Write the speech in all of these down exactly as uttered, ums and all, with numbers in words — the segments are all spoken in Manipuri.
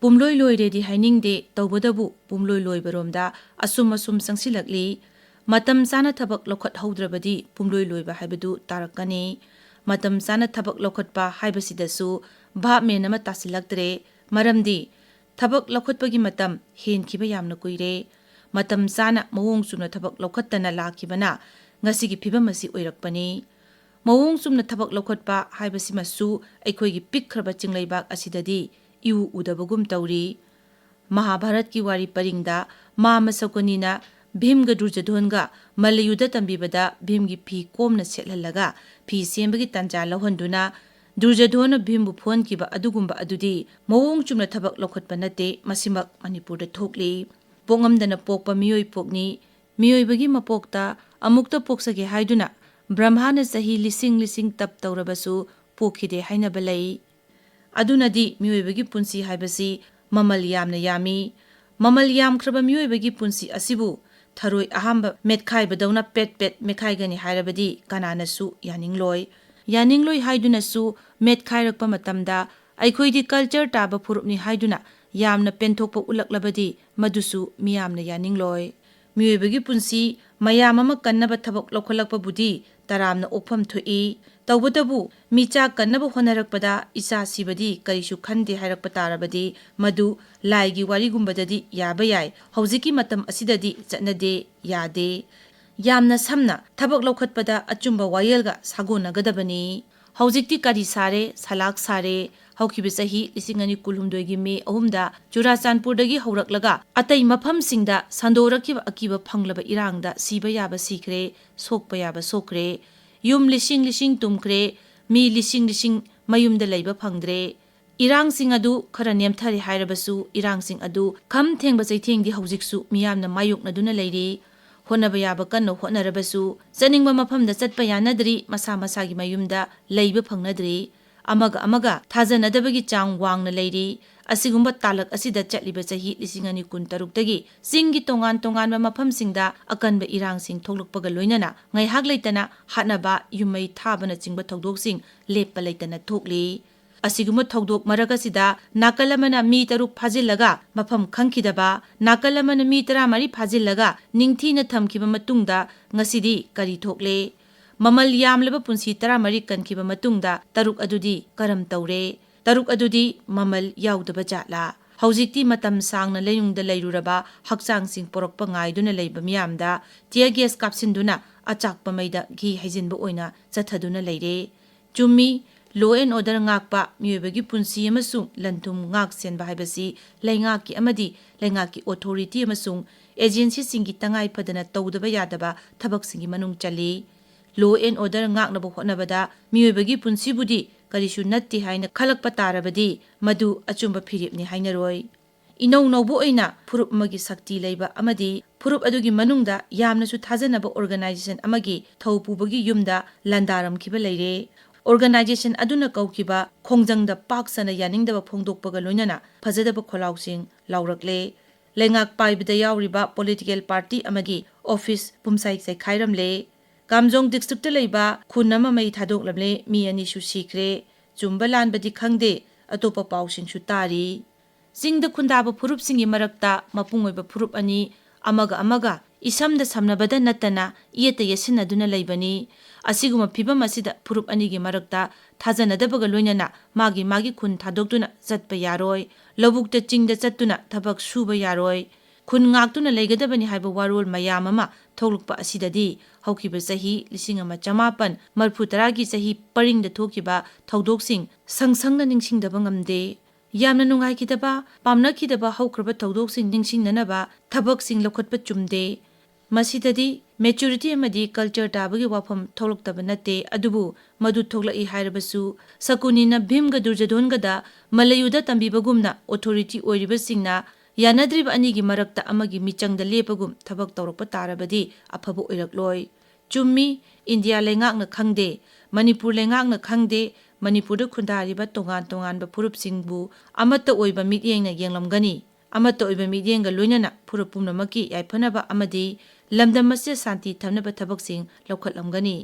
ꯄꯨꯝꯂꯣꯏ ꯂꯣꯏꯔꯦꯗꯤ ꯍꯥꯏꯅꯤꯡꯗꯦ, ꯇꯧꯕꯇꯕꯨ ꯄꯨꯝꯂꯣꯏ ꯂꯣꯏꯕꯔꯣꯝꯗ ꯑꯁꯨꯝ ꯑꯁꯨꯝ ꯆꯪꯁꯤꯜꯂꯛꯂꯤ꯫ ꯃꯇꯝ ꯆꯥꯅ ꯊꯕꯛ ꯂꯧꯈꯠꯍꯧꯗ꯭ꯔꯕꯗꯤ ꯄꯨꯝꯂꯣꯏ ꯂꯣꯏꯕ ꯍꯥꯏꯕꯗꯨ ꯇꯥꯔꯛꯀꯅꯤ꯫ ꯃꯇꯝ ꯆꯥꯅ ꯊꯕꯛ ꯂꯧꯈꯠꯄ ꯍꯥꯏꯕꯁꯤꯗꯁꯨ ꯚꯥꯞ ꯃꯦꯟ ꯑꯃ ꯇꯥꯁꯤꯜꯂꯛꯇ꯭ꯔꯦ꯫ ꯃꯔꯝꯗꯤ ꯊꯕꯛ ꯂꯧꯈꯠꯄꯒꯤ ꯃꯇꯝ ꯍꯦꯟꯈꯤꯕ ꯌꯥꯝꯅ ꯀꯨꯏꯔꯦ꯫ ꯃꯇꯝ ꯆꯥꯅ ꯃꯑꯣꯡ ꯆꯨꯝꯅ ꯊꯕꯛ ꯂꯧꯈꯠꯇꯅ ꯂꯥꯛꯈꯤꯕꯅ ꯉꯁꯤꯒꯤ ꯐꯤꯕꯝ ꯑꯁꯤ ꯑꯣꯏꯔꯛꯄꯅꯤ꯫ ꯃꯑꯣꯡ ꯆꯨꯝꯅ ꯊꯕꯛ ꯂꯧꯈꯠꯄ ꯍꯥꯏꯕꯁꯤꯃꯁꯨ ꯑꯩꯈꯣꯏꯒꯤ ꯄꯤꯛꯈ꯭ꯔꯕ ꯆꯤꯡꯂꯩꯕꯥꯛ ꯑꯁꯤꯗꯗꯤ ꯏꯎ ꯎꯗꯕꯒꯨꯝ ꯇꯧꯔꯤ꯫ ꯃꯍꯥꯚꯥꯔꯠꯀꯤ ꯋꯥꯔꯤ ꯄꯔꯤꯡꯗ ꯃꯥꯃ ꯁꯀꯨꯅꯤꯅ ꯚꯤꯝꯒ ꯗꯨꯔꯖꯣꯙꯣꯟꯒ ꯃꯜꯂꯌꯨꯗ ꯇꯝꯕꯤꯕꯗ ꯚꯤꯝꯒꯤ ꯐꯤ ꯀꯣꯝꯅ ꯁꯦꯠꯍꯜꯂꯒ ꯐꯤ ꯁꯦꯝꯕꯒꯤ ꯇꯥꯟꯖꯥ ꯂꯧꯍꯟꯗꯨꯅ ꯗꯨꯔꯖꯣꯙꯣꯟꯅ ꯚꯤꯝꯕꯨ ꯐꯨꯍꯟꯈꯤꯕ ꯑꯗꯨꯒꯨꯝꯕ ꯑꯗꯨꯗꯤ ꯃꯑꯣꯡ ꯆꯨꯝꯅ ꯊꯕꯛ ꯂꯧꯈꯠꯄ ꯅꯠꯇꯦ, ꯃꯁꯤꯃꯛ ꯃꯅꯤꯄꯨꯔꯗ ꯊꯣꯛꯂꯤ꯫ ꯄꯣꯛꯉꯝꯗꯅ ꯄꯣꯛꯄ ꯃꯤꯑꯣꯏ ꯄꯣꯛꯅꯤ꯫ ꯃꯤꯑꯣꯏꯕꯒꯤ ꯃꯄꯣꯛꯇ ꯑꯃꯨꯛꯇ ꯄꯣꯛꯆꯒꯦ ꯍꯥꯏꯗꯨꯅ ꯕ꯭ꯔꯍꯃꯥꯅ ꯆꯍꯤ ꯂꯤꯁꯤꯡ ꯂꯤꯁꯤꯡ ꯇꯞ ꯇꯧꯔꯕꯁꯨ ꯄꯣꯛꯈꯤꯗꯦ ꯍꯥꯏꯅꯕ ꯂꯩ꯫ ꯑꯗꯨꯅꯗꯤ ꯃꯤꯑꯣꯏꯕꯒꯤ ꯄꯨꯟꯁꯤ ꯍꯥꯏꯕꯁꯤ ꯃꯃꯜ ꯌꯥꯝꯅ ꯌꯥꯝꯃꯤ꯫ ꯃꯃꯜ ꯌꯥꯝꯈ꯭ꯔꯕ ꯃꯤꯑꯣꯏꯕꯒꯤ ꯄꯨꯟꯁꯤ ꯑꯁꯤꯕꯨ ꯊꯔꯣꯏ ꯑꯍꯥꯝꯕ ꯃꯦꯠꯈꯥꯏꯕꯗꯧꯅ ꯄꯦꯠ ꯄꯦꯠ ꯃꯦꯠꯈꯥꯏꯒꯅꯤ ꯍꯥꯏꯔꯕꯗꯤ ꯀꯅꯥꯅꯁꯨ ꯌꯥꯅꯤꯡꯂꯣꯏ꯫ ꯌꯥꯅꯤꯡꯂꯣꯏ ꯍꯥꯏꯗꯨꯅꯁꯨ ꯃꯦꯠꯈꯥꯏꯔꯛꯄ ꯃꯇꯝꯗ ꯑꯩꯈꯣꯏꯗꯤ ꯀꯜꯆꯔ ꯇꯥꯕ ꯐꯨꯔꯨꯞꯅꯤ ꯍꯥꯏꯗꯨꯅ ꯌꯥꯝꯅ ꯄꯦꯟꯊꯣꯛꯄ ꯎꯠꯂꯛꯂꯕꯗꯤ ꯃꯗꯨꯁꯨ ꯃꯤꯌꯥꯝꯅ ꯌꯥꯅꯤꯡꯂꯣꯏ꯫ ꯃꯤꯑꯣꯏꯕꯒꯤ ꯄꯨꯟꯁꯤ ꯃꯌꯥꯝ ꯑꯃ ꯀꯟꯅꯕ ꯊꯕꯛ ꯂꯧꯈꯠꯂꯛꯄꯕꯨꯗꯤ ꯇꯔꯥꯝꯅ ꯑꯣꯛꯐꯝ ꯊꯣꯛꯏ꯫ ꯇꯧꯕꯇꯕꯨ ꯃꯤꯆꯥ ꯀꯟꯅꯕ ꯍꯣꯠꯅꯔꯛꯄꯗ ꯏꯆꯥ ꯁꯤꯕꯗꯤ ꯀꯔꯤꯁꯨ ꯈꯟꯗꯦ ꯍꯥꯏꯔꯛꯄ ꯇꯥꯔꯕꯗꯤ ꯃꯗꯨ ꯂꯥꯏꯒꯤ ꯋꯥꯔꯤꯒꯨꯝꯕꯗꯗꯤ ꯌꯥꯕ ꯌꯥꯏ꯫ ꯍꯧꯖꯤꯛꯀꯤ ꯃꯇꯝ ꯑꯁꯤꯗꯗꯤ ꯆꯠꯅꯗꯦ, ꯌꯥꯗꯦ꯫ ꯌꯥꯝꯅ ꯁꯝꯅ ꯊꯕꯛ ꯂꯧꯈꯠꯄꯗ ꯑꯆꯨꯝꯕ ꯋꯥꯌꯦꯜꯒ ꯁꯥꯒꯣꯟꯅꯒꯗꯕꯅꯤ꯫ ꯍꯧꯖꯤꯛꯇꯤ ꯀꯔꯤ ꯁꯥꯔꯦ, ꯁꯂꯥꯛ ꯁꯥꯔꯦ꯫ ꯍꯧꯈꯤꯕ ꯆꯍꯤ ꯂꯤꯁꯤꯡ ꯑꯅꯤ ꯀꯨꯟꯍꯨꯝꯗꯣꯏꯒꯤ ꯃꯦ ꯑꯍꯨꯝꯗ ꯆꯨꯔꯥꯆꯥꯟꯄꯨꯔꯗꯒꯤ ꯍꯧꯔꯛꯂꯒ ꯑꯇꯩ ꯃꯐꯝꯁꯤꯡꯗ ꯁꯟꯗꯣꯔꯛꯈꯤꯕ ꯑꯀꯤꯕ ꯐꯪꯂꯕ ꯏꯔꯥꯡꯗ ꯁꯤꯕ ꯌꯥꯕ ꯁꯤꯈ꯭ꯔꯦ, ꯁꯣꯛꯄ ꯌꯥꯕ ꯁꯣꯛꯈ꯭ꯔꯦ꯫ ꯌꯨꯝ ꯂꯤꯁꯤꯡ ꯂꯤꯁꯤꯡ ꯇꯨꯝꯈ꯭ꯔꯦ, ꯃꯤ ꯂꯤꯁꯤꯡ ꯂꯤꯁꯤꯡ ꯃꯌꯨꯝꯗ ꯂꯩꯕ ꯐꯪꯗ꯭ꯔꯦ꯫ ꯏꯔꯥꯡꯁꯤꯡ ꯑꯗꯨ ꯈꯔ ꯅꯦꯝꯊꯔꯦ ꯍꯥꯏꯔꯕꯁꯨ, ꯏꯔꯥꯡꯁꯤꯡ ꯑꯗꯨ ꯈꯝ ꯊꯦꯡꯕ ꯆꯩꯊꯦꯡꯗꯤ ꯍꯧꯖꯤꯛꯁꯨ ꯃꯤꯌꯥꯝꯅ ꯃꯥꯌꯣꯛꯅꯗꯨꯅ ꯂꯩꯔꯤ꯫ ꯍꯣꯠꯅꯕ ꯌꯥꯕ ꯀꯟꯅ ꯍꯣꯠꯅꯔꯕꯁꯨ, ꯆꯠꯅꯤꯡꯕ ꯃꯐꯝꯗ ꯆꯠꯄ ꯌꯥꯅꯗ꯭ꯔꯤ, ꯃꯁꯥ ꯃꯁꯥꯒꯤ ꯃꯌꯨꯝꯗ ꯂꯩꯕ ꯐꯪꯅꯗ꯭ꯔꯤ꯫ ꯑꯃꯒ ꯑꯃꯒ ꯊꯥꯖꯅꯗꯕꯒꯤ ꯆꯥꯡ ꯋꯥꯡꯅ ꯂꯩꯔꯤ꯫ ꯑꯁꯤꯒꯨꯝꯕ ꯇꯥꯂꯛ ꯑꯁꯤꯗ ꯆꯠꯂꯤꯕ ꯆꯍꯤ ꯂꯤꯁꯤꯡ ꯑꯅꯤ ꯀꯨꯟ ꯇꯔꯨꯛꯇꯒꯤ ꯆꯤꯡꯒꯤ ꯇꯣꯉꯥꯟ ꯇꯣꯉꯥꯟꯕ ꯃꯐꯝꯁꯤꯡꯗ ꯑꯀꯟꯕ ꯏꯔꯥꯡꯁꯤꯡ ꯊꯣꯛꯂꯛꯄꯒ ꯂꯣꯏꯅꯅ ꯉꯥꯏꯍꯥꯛ ꯂꯩꯇꯅ ꯍꯥꯠꯅꯕ, ꯌꯨꯝꯃꯩ ꯊꯥꯕꯅꯆꯤꯡꯕ ꯊꯧꯗꯣꯛꯁꯤꯡ ꯂꯦꯞꯄ ꯂꯩꯇꯅ ꯊꯣꯛꯂꯤ꯫ ꯑꯁꯤꯒꯨꯝꯕ ꯊꯧꯗꯣꯛ ꯃꯔꯛ ꯑꯁꯤꯗ ꯅꯥꯀꯜ ꯑꯃꯅ ꯃꯤ ꯇꯔꯨꯛ ꯐꯥꯖꯤꯜꯂꯒ ꯃꯐꯝ ꯈꯪꯈꯤꯗꯕ, ꯅꯥꯀꯜ ꯑꯃꯅ ꯃꯤ ꯇꯔꯥꯃꯔꯤ ꯐꯥꯖꯤꯜꯂꯒ ꯅꯤꯡꯊꯤꯅ ꯊꯝꯈꯤꯕ ꯃꯇꯨꯡꯗ ꯉꯁꯤꯗꯤ ꯀꯔꯤ ꯊꯣꯛꯂꯦ? ꯃꯃꯜ ꯌꯥꯝꯂꯕ ꯄꯨꯟꯁꯤ ꯇꯔꯥꯃꯔꯤ ꯀꯟꯈꯤꯕ ꯃꯇꯨꯡꯗ ꯇꯔꯨꯛ ꯑꯗꯨꯗꯤ ꯀꯔꯝ ꯇꯧꯔꯦ? ꯇꯔꯨꯛ ꯑꯗꯨꯗꯤ ꯃꯃꯜ ꯌꯥꯎꯗꯕ ꯖꯥꯠꯂꯥ? ꯍꯧꯖꯤꯛꯇꯤ ꯃꯇꯝ ꯁꯥꯡꯅ ꯂꯩꯅꯨꯡꯗ ꯂꯩꯔꯨꯔꯕ ꯍꯛꯆꯥꯡꯁꯤꯡ ꯄꯣꯔꯛꯄ ꯉꯥꯏꯗꯨꯅ ꯂꯩꯕ ꯃꯤꯌꯥꯝꯗ tear gas ꯀꯥꯞꯁꯤꯟꯗꯨꯅ ꯑꯆꯥꯛꯄ ꯃꯩꯗ ꯘꯤ ꯍꯩꯖꯤꯟꯕ ꯑꯣꯏꯅ ꯆꯠꯊꯗꯨꯅ ꯂꯩꯔꯦ꯫ ꯆꯨꯝꯃꯤ, law and order ꯉꯥꯛꯄ, ꯃꯤꯑꯣꯏꯕꯒꯤ ꯄꯨꯟꯁꯤ ꯑꯃꯁꯨꯡ ꯂꯟ-ꯊꯨꯝ ꯉꯥꯛ ꯁꯦꯟꯕ ꯍꯥꯏꯕꯁꯤ ꯂꯩꯉꯥꯛꯀꯤ ꯑꯃꯗꯤ ꯂꯩꯉꯥꯛꯀꯤ authority ꯑꯃꯁꯨꯡ agencyꯁꯤꯡꯒꯤ ꯇꯉꯥꯏ ꯐꯗꯅ ꯇꯧꯗꯕ ꯌꯥꯗꯕ ꯊꯕꯛꯁꯤꯡꯒꯤ ꯃꯅꯨꯡ ꯆꯜꯂꯤ꯫ Law and order ꯉꯥꯛꯅꯕ ꯍꯣꯠꯅꯕꯗ ꯃꯤꯑꯣꯏꯕꯒꯤ ꯄꯨꯟꯁꯤꯕꯨꯗꯤ ꯀꯔꯤꯁꯨ ꯅꯠꯇꯦ ꯍꯥꯏꯅ ꯈꯜꯂꯛꯄ ꯇꯥꯔꯕꯗꯤ ꯃꯗꯨ ꯑꯆꯨꯝꯕ ꯐꯤꯔꯦꯞꯅꯤ ꯍꯥꯏꯅꯔꯣꯏ꯫ ꯏꯅꯧ ꯅꯧꯕ ꯑꯣꯏꯅ ꯐꯨꯔꯨꯞ ꯑꯃꯒꯤ ꯁꯛꯇꯤ ꯂꯩꯕ ꯑꯃꯗꯤ ꯐꯨꯔꯨꯞ ꯑꯗꯨꯒꯤ ꯃꯅꯨꯡꯗ ꯌꯥꯝꯅꯁꯨ ꯊꯥꯖꯅꯕ organization ꯑꯃꯒꯤ ꯊꯧ ꯄꯨꯕꯒꯤ ꯌꯨꯝꯗ ꯂꯥꯟꯗꯥꯔꯝꯈꯤꯕ ꯂꯩꯔꯦ꯫ Organization ꯑꯗꯨꯅ ꯀꯧꯈꯤꯕ ꯈꯣꯡꯖꯪꯗ ꯄꯥꯛ ꯁꯟꯅ ꯌꯥꯅꯤꯡꯗꯕ ꯐꯣꯡꯗꯣꯛꯄꯒ ꯂꯣꯏꯅꯅ ꯐꯖꯗꯕ ꯈꯣꯜꯂꯥꯎꯁꯤꯡ ꯂꯥꯎꯔꯛꯂꯦ꯫ ꯂꯩꯉꯥꯛ ꯄꯥꯏꯕꯗ ꯌꯥꯎꯔꯤꯕ political party ꯑꯃꯒꯤ office ꯄꯨꯝꯁꯥꯏ ꯆꯥꯏꯈꯥꯏꯔꯝꯂꯦ꯫ ꯀꯥꯝꯖꯣꯡ districtꯇ ꯂꯩꯕ ꯈꯨꯟ ꯑꯃ ꯃꯩ ꯊꯥꯗꯣꯛꯂꯝꯂꯦ, ꯃꯤ ꯑꯅꯤꯁꯨ ꯁꯤꯈ꯭ꯔꯦ꯫ ꯆꯨꯝꯕ ꯂꯥꯟꯕꯗꯤ ꯈꯪꯗꯦ, ꯑꯇꯣꯞꯄ ꯄꯥꯎꯁꯤꯡꯁꯨ ꯇꯥꯔꯤ꯫ ꯆꯤꯡꯗ ꯈꯨꯟꯗꯥꯕ ꯐꯨꯔꯨꯞꯁꯤꯡꯒꯤ ꯃꯔꯛꯇ ꯃꯄꯨꯡ ꯑꯣꯏꯕ ꯐꯨꯔꯨꯞ ꯑꯅꯤ ꯑꯃꯒ ꯑꯃꯒ ꯏꯁꯝꯗ ꯁꯝꯅꯕꯗ ꯅꯠꯇꯅ ꯏꯌꯦꯠꯇ ꯌꯦꯠꯁꯤꯟꯅꯗꯨꯅ ꯂꯩꯕꯅꯤ꯫ ꯑꯁꯤꯒꯨꯝꯕ ꯐꯤꯚꯝ ꯑꯁꯤꯗ ꯐꯨꯔꯨꯞ ꯑꯅꯤꯒꯤ ꯃꯔꯛꯇ ꯊꯥꯖꯅꯗꯕꯒ ꯂꯣꯏꯅꯅ ꯃꯥꯒꯤ ꯃꯥꯒꯤ ꯈꯨꯟ ꯊꯥꯗꯣꯛꯇꯨꯅ ꯆꯠꯄ ꯌꯥꯔꯣꯏ, ꯂꯧꯕꯨꯛꯇ ꯆꯤꯡꯗ ꯆꯠꯇꯨꯅ ꯊꯕꯛ ꯁꯨꯕ ꯌꯥꯔꯣꯏ, ꯈꯨꯟ ꯉꯥꯛꯇꯨꯅ ꯂꯩꯒꯗꯕꯅꯤ ꯍꯥꯏꯕ ꯋꯥꯔꯣꯜ ꯃꯌꯥꯝ ꯑꯃ ꯊꯣꯛꯂꯛꯄ ꯑꯁꯤꯗꯗꯤ ꯍꯧꯈꯤꯕ ꯆꯍꯤ ꯂꯤꯁꯤꯡ ꯑꯃ ꯆꯃꯥꯄꯟ ꯃꯔꯤꯐꯨ ꯇꯔꯥꯒꯤ ꯆꯍꯤ ꯄꯔꯤꯡꯗ ꯊꯣꯛꯈꯤꯕ ꯊꯧꯗꯣꯛꯁꯤꯡ ꯁꯪ ꯁꯪꯅ ꯅꯤꯡꯁꯤꯡꯗꯕ ꯉꯝꯗꯦ꯫ ꯌꯥꯝꯅ ꯅꯨꯡꯉꯥꯏꯈꯤꯗꯕ, ꯄꯥꯝꯅꯈꯤꯗꯕ ꯍꯧꯈ꯭ꯔꯕ ꯊꯧꯗꯣꯛꯁꯤꯡ ꯅꯤꯡꯁꯤꯡꯅꯅꯕ ꯊꯕꯛꯁꯤꯡ ꯂꯧꯈꯠꯄ ꯆꯨꯝꯗꯦ꯫ ꯃꯁꯤꯗꯗꯤ maturity ꯑꯃꯗꯤ culture ꯇꯥꯕꯒꯤ ꯋꯥꯐꯝ ꯊꯣꯛꯂꯛꯇꯕ ꯅꯠꯇꯦ, ꯑꯗꯨꯕꯨ ꯃꯗꯨ ꯊꯣꯛꯂꯛꯏ ꯍꯥꯏꯔꯕꯁꯨ ꯁꯀꯨꯅꯤꯅ ꯚꯤꯝꯒ ꯗꯨꯔꯖꯣꯙꯣꯟꯒꯗ ꯃꯂꯌꯨꯗ ꯇꯝꯕꯤꯕꯒꯨꯝꯅ authority ꯑꯣꯏꯔꯤꯕꯁꯤꯡꯅ ꯌꯥꯅꯗ꯭ꯔꯤꯕ ꯑꯅꯤꯒꯤ ꯃꯔꯛꯇ ꯑꯃꯒꯤ ꯃꯤꯆꯪꯗ ꯂꯦꯞꯄꯒꯨꯝ ꯊꯕꯛ ꯇꯧꯔꯛꯄ ꯇꯥꯔꯕꯗꯤ ꯑꯐꯕ ꯑꯣꯏꯔꯛꯂꯣꯏ꯫ ꯆꯨꯝꯃꯤ, ꯏꯟꯗꯤꯌꯥ ꯂꯩꯉꯥꯛꯅ ꯈꯪꯗꯦ, ꯃꯅꯤꯄꯨꯔ ꯂꯩꯉꯥꯛꯅ ꯈꯪꯗꯦ, ꯃꯅꯤꯄꯨꯔꯗ ꯈꯨꯟꯗꯥꯔꯤꯕ ꯇꯣꯉꯥꯟ ꯇꯣꯉꯥꯟꯕ ꯐꯨꯔꯨꯞꯁꯤꯡꯕꯨ ꯑꯃꯠꯇ ꯑꯣꯏꯕ ꯃꯤꯠꯌꯦꯡꯅ ꯌꯦꯡꯂꯝꯒꯅꯤ꯫ ꯑꯃꯠꯇ ꯑꯣꯏꯕ ꯃꯤꯠꯌꯦꯡꯒ ꯂꯣꯏꯅꯅ ꯐꯨꯔꯨꯞ ꯄꯨꯝꯅꯃꯛꯀꯤ ꯌꯥꯏꯐꯅꯕ ꯑꯃꯗꯤ ꯂꯝꯗꯝ ꯑꯁꯤꯗ ꯁꯥꯟꯇꯤ ꯊꯝꯅꯕ ꯊꯕꯛꯁꯤꯡ ꯂꯧꯈꯠꯂꯝꯒꯅꯤ꯫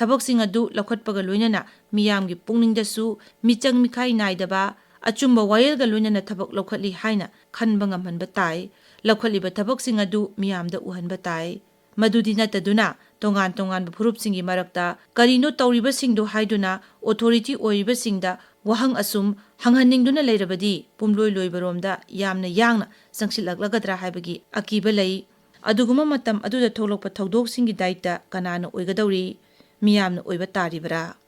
ꯊꯕꯛꯁꯤꯡ ꯑꯗꯨ ꯂꯧꯈꯠꯄꯒ ꯂꯣꯏꯅꯅ ꯃꯤꯌꯥꯝꯒꯤ ꯄꯨꯛꯅꯤꯡꯗꯁꯨ ꯃꯤꯆꯪ ꯃꯤꯈꯥꯏ ꯅꯥꯏꯗꯕ ꯑꯆꯨꯝꯕ ꯋꯥꯌꯦꯜꯒ ꯂꯣꯏꯅꯅ ꯊꯕꯛ ꯂꯧꯈꯠꯂꯤ ꯍꯥꯏꯅ ꯈꯟꯕ ꯉꯝꯍꯟꯕ ꯇꯥꯏ꯫ ꯂꯧꯈꯠꯂꯤꯕ ꯊꯕꯛꯁꯤꯡ ꯑꯗꯨ ꯃꯤꯌꯥꯝꯗ ꯎꯍꯟꯕ ꯇꯥꯏ꯫ ꯃꯗꯨꯗꯤ ꯅꯠꯇꯗꯨꯅ ꯇꯣꯉꯥꯟ ꯇꯣꯉꯥꯟꯕ ꯐꯨꯔꯨꯞꯁꯤꯡꯒꯤ ꯃꯔꯛꯇ ꯀꯔꯤꯅꯣ ꯇꯧꯔꯤꯕꯁꯤꯡꯗꯣ ꯍꯥꯏꯗꯨꯅ ꯑꯣꯊꯣꯔꯤꯇꯤ ꯑꯣꯏꯔꯤꯕꯁꯤꯡꯗ ꯋꯥꯍꯪ ꯑꯁꯨꯝ ꯍꯪꯍꯟꯅꯤꯡꯗꯨꯅ ꯂꯩꯔꯕꯗꯤ ꯄꯨꯝꯂꯣꯏ ꯂꯣꯏꯕꯔꯣꯝꯗ ꯌꯥꯝꯅ ꯌꯥꯡꯅ ꯆꯪꯁꯤꯜꯂꯛꯂꯒꯗ꯭ꯔꯥ ꯍꯥꯏꯕꯒꯤ ꯑꯀꯤꯕ ꯂꯩ꯫ ꯑꯗꯨꯒꯨꯝꯕ ꯃꯇꯝ ꯑꯗꯨꯗ ꯊꯣꯛꯂꯛꯄ ꯊꯧꯗꯣꯛꯁꯤꯡꯒꯤ ꯗꯥꯏꯇ ꯀꯅꯥꯅ ꯑꯣꯏꯒꯗꯧꯔꯤ? ꯃꯤꯌꯥꯝꯅ ꯑꯣꯏꯕ ꯇꯥꯔꯤꯕꯔꯥ?